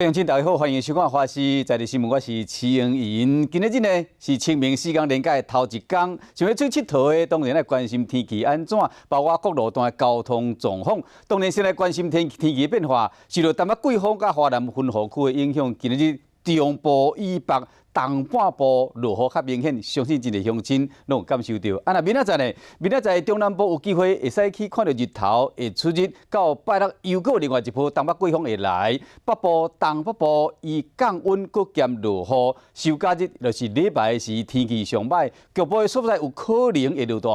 鄉親大家好，歡迎收看《華視在地新聞》，我是徐英仁。今仔日呢是清明四工連假的頭一工，想欲出去𨑨迌的，當然愛關心天氣按怎，包括各路段的交通狀況。當然先來關心天氣的變化，受著東北季風佮華南雲雨區的影響，今仔日中部以北、東半部落雨較明顯，相信真濟鄉親攏有感受著。啊，若明仔載呢？明仔載中南部有機會會使去看著日頭會出日，到拜六又閣另外一波東北季風會來，北部、東北部伊降溫閣兼落雨。收假日就是禮拜時天氣上䆀，局部的所在有可能會落大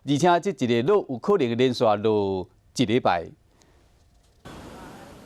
雨，而且這一个落有可能會連續落一禮拜。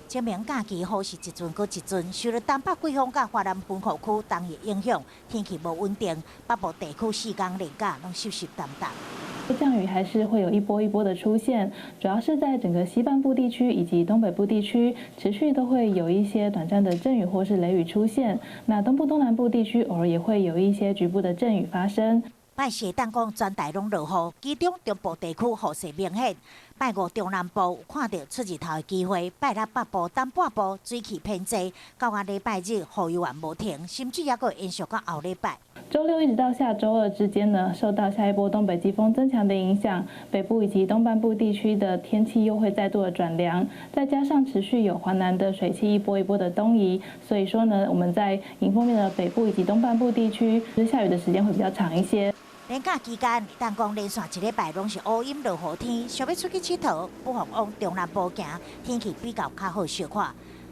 清明假期雨勢一陣閣一陣，受著東北季風佮華南雲雨區東移影響，天氣無穩定，北部地區四工連假攏濕濕澹澹。降雨還是會有一波一波的出現，主要是在整個西半部地區以及東北部地區，持續都會有一些短暫的陣雨或是雷雨出現。那東部、東南部地區偶爾也會有一些局部的陣雨發生。拜四當講全台攏落雨，其中中部地區雨勢明顯。拜五中南部有看著出日頭的機會，拜六北部、東半部水汽偏濟，到下禮拜日雨猶原無停，甚至猶閣延續到後禮拜。週六一直到下週二之間呢，受到下一波東北季風增強的影響，北部以及東半部地區的天氣又會再度的轉涼，再加上持續有華南的水汽一波一波的東移，所以說呢，我們在迎風面的北部以及東半部地區，下雨的時間會比較長一些。連假期間，當講連續一禮拜攏是烏陰落雨天，想欲出去𨑨迌，不妨往中南部行，天氣比較較好小可。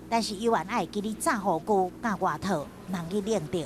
但是猶原愛記得罩雨具佮外套，毋通去冷著。